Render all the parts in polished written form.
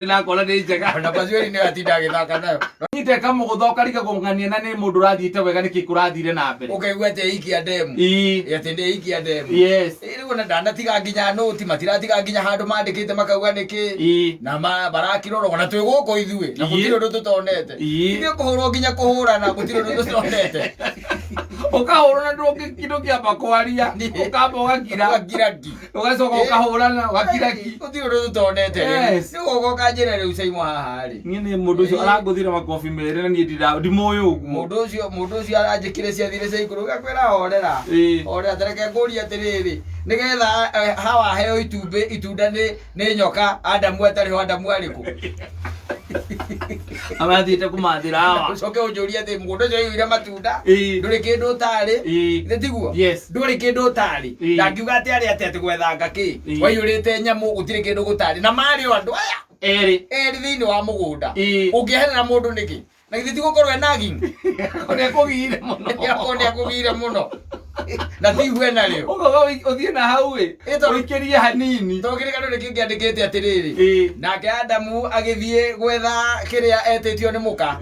Nakona nĩ njega. Ona Bazueli nĩyo atinda agĩthaka nayo. Nyite kamũgũtha ũkariga kũng'ania na nĩ mũndũ ũrathiĩte wega nĩkĩ kũrathire na mbere. Ũkaigua atĩ ikia ndemu. Atĩ nĩ ikia ndemu. Rĩu ona ndanatiga nginya nũti, matiratiga nginya handũ mandĩkĩte makauga nĩkĩ. Na marakirora ona twĩ gũkũ ithuĩ na gũtirĩ ũndũ tũtonete. Ithuĩ kũhũrwo nginya kũhũrana gũtirĩ ũndũ tũtonete. Ũkahũrwo na ndũngĩamba kwaria, ũkamba ũgakira. Ũgakira ngi. Ũgacoka ũkahũrana ũgakira ki. Gũtirĩ ũndũ tũtonete rĩu. Yes. Rĩu ũgoka ũkanjĩra rĩu Saimo haha rĩ. Niĩ nĩ mũndũ ũcio arangũthire makobi merĩ na niĩ ndimũĩ ũguo. Mũndũ ũcio aranjĩkire ciathire cia igũrũ ngakwĩra horera. Horera ta reke ngũrie atĩrĩrĩ, nĩgetha Hawa aheo itumbĩ itunda nĩ nyoka Adamu atarĩ ho, Adamu arĩ kũ? Arathiĩte kũmathĩra Hawa. Ũcoke ũnjũrie atĩ mũgũnda ũcio ũiyũire matunda, ndũrĩ kĩndũ ũtarĩ. Githĩ tiguo? Yes. Ndũrĩ kĩndũ ũtarĩ. Ndangiuga atĩ arĩ atĩ atĩ gwethanga kĩ. Waiyũrĩte nyamũ gũtirĩ kĩndũ gũtarĩ. Na marĩ o andũ aya Erĩ. Erĩ thĩinĩ wa mũgũnda. Ũngĩeherera mũndũ nĩkĩ? Na githĩ ti gũkorwo ena nagging? Nĩ akũgiire mũno. Akorwo nĩ akũgiire mũno. Na ti ihu ena rĩo. Ũkoga ũthiĩ na hau ĩ. Tondũ- Ũikĩrie hanini. Tondũ kĩrĩkanĩro nĩ kĩngĩandĩkĩte atĩrĩrĩ, nake Adamu agĩthiĩ gwetha kĩrĩa etĩtio nĩ mũka.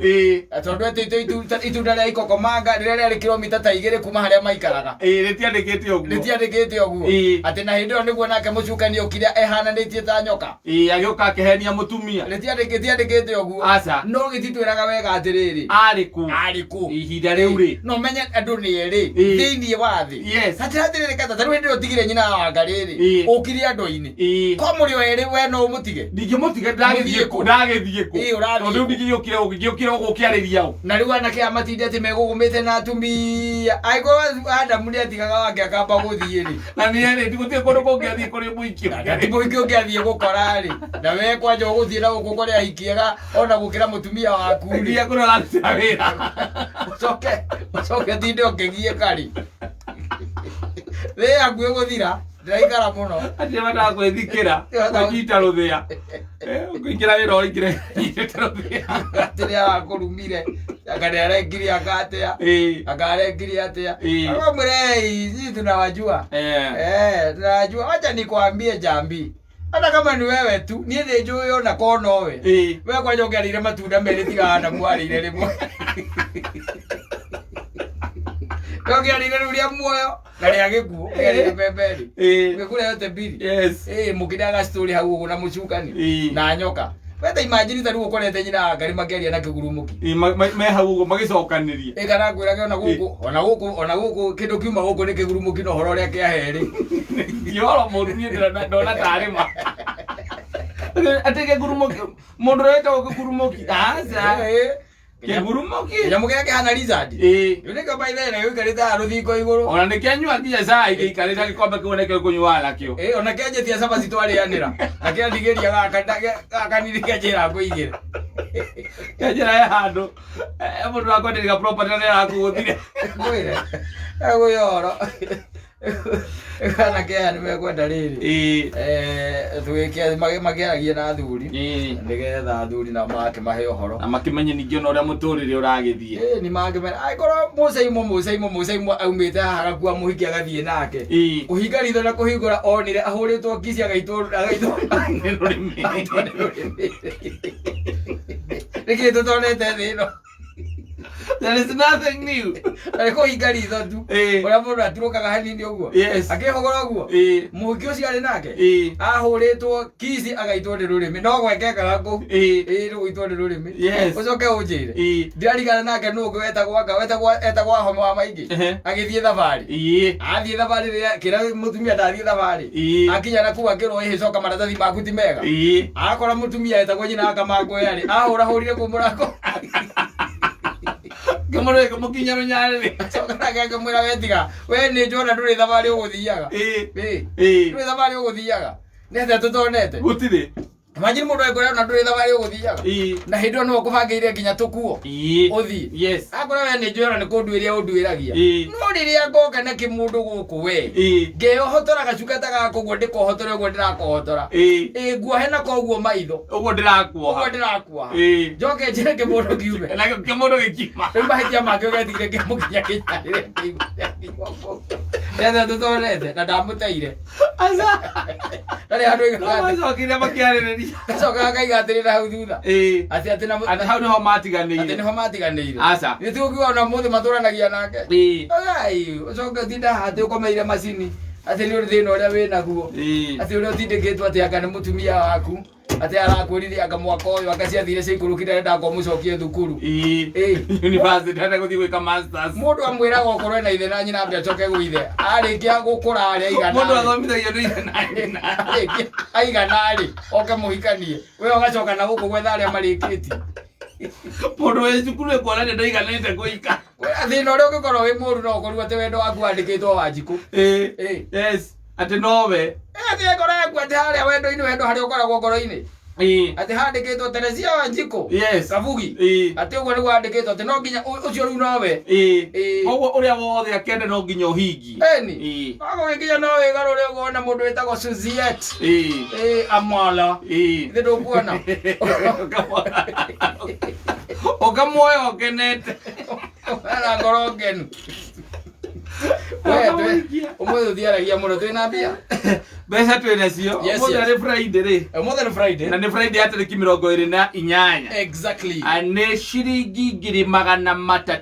Tondũ etĩtio itunda rĩa ikokomanga rĩrĩa rĩarĩ kilomita ta 2 kuma harĩa maikaraga. Rĩtiandĩkĩte ũguo. Rĩtiandĩkĩte ũguo. Atĩ na hĩndĩ ĩyo nĩguo nake mũcukani okire ehananĩtie ta nyoka. Agĩũka akĩhenia mũtumia. Rĩtiandĩkĩte ũguo. Aca. No gĩtitwĩraga wega atĩrĩrĩ, Arĩ kũ? Arĩ kũ? Ihinda rĩu rĩ. No menye andũ nĩ erĩ thĩinĩ wa thĩ. Atĩ atĩrĩrĩ kata, ta rĩu hĩndĩ ĩyo ũtigire nyina wa Wanga rĩrĩ, ũkire andũ-inĩ. Ko mũrĩ o erĩ we no ũmũtige? Ndingĩmũtiga, ndagĩthiĩ Mũthiĩ kũ? Ndagĩthiĩ kũ? Ũrathiĩ Tondũ rĩu kũ? ndingĩgĩũkire gũkĩarĩria ũ. Na rĩu anake aya matinde atĩ megũgũmĩte na atumia. Angĩkorwo Adamu nĩ atigaga wake akamba gũthiĩ rĩ. Na nĩ erĩ gũtirĩ kũndũ kũngĩ athiĩ kũrĩ mũingĩ. Na ti mũhiki ũngĩathiĩ gũkora rĩ. Na we kwanja ũgũthiĩ na gũkũ ũkore ahiki ega ona gũkĩra mũtumia waku rĩ. Nginya kũrĩa ũrarutĩra wĩra. Ũcoke ũtinde ũkĩgiĩka rĩ. Thĩ yaku ĩgũthira. Ndĩraikara mũno. Acio mendaga gwĩthikĩra, kwĩnyita rũthĩa. Ũkĩingĩra wĩra ũingĩre nyitĩte rũthĩa. Atĩ nĩ arakũrumire. Anga nĩ arekire anga atĩa. Anga arekire atĩa. Akamwĩra, "Hey, sisi tunawajua." Tunawajua. Wacha nikwambie jambi. Hata kama ni wewe tu, niĩ nĩ njũĩ ona korwo nowe. We kwanja ũngĩarĩire matunda merĩ tiga Adamu arĩire rĩmwe. We ũngĩarĩire rĩu rĩa muoyo na rĩa gĩkuũ, ũngĩarĩire mbembe rĩ. Ũngĩkũrĩa yote mbiri. Mũkĩrĩaga story hau ũguo na mũcukani na nyoka. We ta imagine ta rĩu ũkorete nyina wa Ngarĩ makĩaria na kĩgurumũki. Me hau ũguo magĩcokanĩria. Kana ngwĩrage ona gũkũ, ona gũkũ, ona gũkũ kĩndũ kiuma gũkũ nĩ kĩgurumũki na ũhoro ũrĩa kĩaherĩ. Ti ũhoro mũũru niĩ ndona tarĩ ma. Atĩ kĩgurumũki, mũndũ ũrĩa wĩtagwo kĩgurumũki. Aca. Kĩgurumũki. Kĩnyamũ kĩrĩa kĩhana lizard. Rĩu nĩkĩo by the way gĩikarĩte haha rũthingo igũrũ. Ona nĩkĩanyua nginya cai gĩikarĩte gĩkombe kĩu nĩkĩo kũnyuaga nakĩo. Ona kĩanjĩtia cabaci twarĩanĩra. Na kĩandigĩria gaka nini kĩanjĩra ngũigĩre. Kĩanjĩra he handũ mũndũ wakwenderia property na nĩarakũgũthire. Ngwĩre. Egũyoro. Anake aya nĩ mekwenda rĩrĩ. Tũgĩkĩa makĩaragie na athuri. Nĩgetha athuri nao magakĩmahe ũhoro. Na makĩmenye ningĩ ona ũrĩa mũtũrĩre ũragĩthiĩ. Nĩ mangĩmenya. Angĩkorwo Mũcaimo aumĩte haha agakua mũhiki agathiĩ nake. Kũhinga ritho na kũhingũra onire ahũrĩtwo kici agaitwo agaitwo nĩ rũrĩmĩ. Agaitwo nĩ rũrĩmĩ. Nĩkĩ tũtonete thĩ ĩno? There is nothing new. Na nĩ kũhinga ritho tu. Ũrĩa mũndũ aturũkaga hanini ũguo. Akĩhũgũra ũguo. Mũhiki ũcio arĩ nake. Ahũrĩtwo kici agaitwo nĩ rũrĩmĩ. No gwekekaga kũu. Rĩu gũitwo nĩ rũrĩmĩ. Ũcoke ũnjĩre. Ndirarigana nake nũ ũngĩ wetagwo anga wetagwo etagwo Ahoma wa Maingĩ. Agĩthiĩ thabarĩ. Athiĩ thabarĩ rĩrĩa kĩra mũtumia ndathiĩ thabarĩ. Akinya na kũu akĩrwo ĩhĩ coka maratathi maku ti mega. Akora mũtumia etagwo nyina akamangũya rĩ. Ahũrahũrire kũu mũrango. Ngĩmũrĩ ngĩmũkinya rũnyarĩrĩ. Acoka nake akĩmwĩra we tiga we nĩ njona ndũrĩ thabarĩ ũgũthiaga. Ndũrĩ thabarĩ ũgũthiaga. Nĩ atĩa tũtonete? Gũtirĩ. Imagine mũndũ angĩkora ona ndũrĩ thabarĩ ũgũthiaga. Na hĩndĩ ĩyo nĩwe ũkũbangĩire nginya tũkuo. Ũthiĩ. Akora we nĩ njũĩ ona nĩ kũnduĩria ũnduĩragia. No rĩrĩa ngoka na kĩmũndũ gũkũ we. Ngeyohotora gacuka ta gaka ũguo ndĩkohotore ũguo ndĩrakohotora. Nguohe nako ũguo maitho. Ũguo ndĩrakuoha. Ũguo ndĩrakuoha. Njoke njĩre kĩmũndũ kiume. Na kĩmũndũ gĩkiuma. Rĩu mahĩtia make ũgetigire kĩmũkinya kĩnyarĩre kĩu. Etha tũtonete na ndamũteire. Aca. Ndarĩ handũ No aigaga atĩ- macokire makĩarĩrĩria. Gacokaga akaiga atĩrĩ hau thutha. Ĩĩ. Atĩ atĩ na Atĩ hau nĩho atĩ matiganĩire. nĩho matiganĩire. Aca. Nĩ tũkiuga ona mũthĩ matũranagia nake. Ĩĩ. Ai, ũcoke ũtinde haha atĩ ũkomeire macini atĩ nĩ ũrĩ thĩna ũrĩa wĩ naguo. Ĩĩ. Atĩ ũrĩa ũtindĩkĩtwo atĩ anga nĩ mũtumia waku atĩ arakwĩrire anga mwaka ũyũ anga ciathire ciaikũrũkire arenda anga ũmũcokie thukuru. Ĩĩ. Ĩĩ. University arenda gũthiĩ gwĩka masters. Mũndũ amwĩraga okorwo ena ithe na nyina ambe acoke gwĩ ithe. Arĩkia gũkũra arĩ aigana. Mũndũ athomithagio nĩ ithe na nyina. Arĩkia aigana rĩ oke mũhikanie. We ũgacoka na gũkũ gwetha arĩa marĩkĩtie. Mũndũ wĩ cukuru ekuonania ndaiganĩte kũika. Kwĩna thĩna ũrĩa ũngĩkorwo wĩ mũru no ũkorwo atĩ wendo waku wandĩkĩtwo Wanjikũ. Ĩĩ. Ĩĩ. Yes. Atĩ nowe. Atĩ ngoro yaku atĩ harĩa wendo-inĩ wendo harĩa ũkoragwo ngoro-inĩ. Ĩĩ. Atĩ handĩkĩtwo Teresia Wanjikũ. Yes. Kabugi. Ĩĩ. Atĩ ũguo nĩguo handĩkĩtwo atĩ no nginya ũcio rĩu nowe. Ĩĩ. Ĩĩ. Koguo ũrĩa wothe akende no nginya ũhingie. Ĩni. Ĩĩ. Wagũgĩkinya no wĩgarũre ũguo na mũndũ wĩtagwo Suziet. Ĩĩ. Ĩĩ Amala. Ĩĩ. Ithe ndũkuona. Ũkamuoya ũkenete. Wena ngoro ngenu. We, Ũkamũhikia. Ũmũthĩ ũthiaragia mũno twĩna mbia. Mbeca twĩ nacio. Yes, Ũmũthĩ yes. arĩ Friday rĩ. Ũmũthĩ nĩ Friday. Na nĩ Friday ya tarĩki 28. Exactly. Nĩ ciringi 300,000.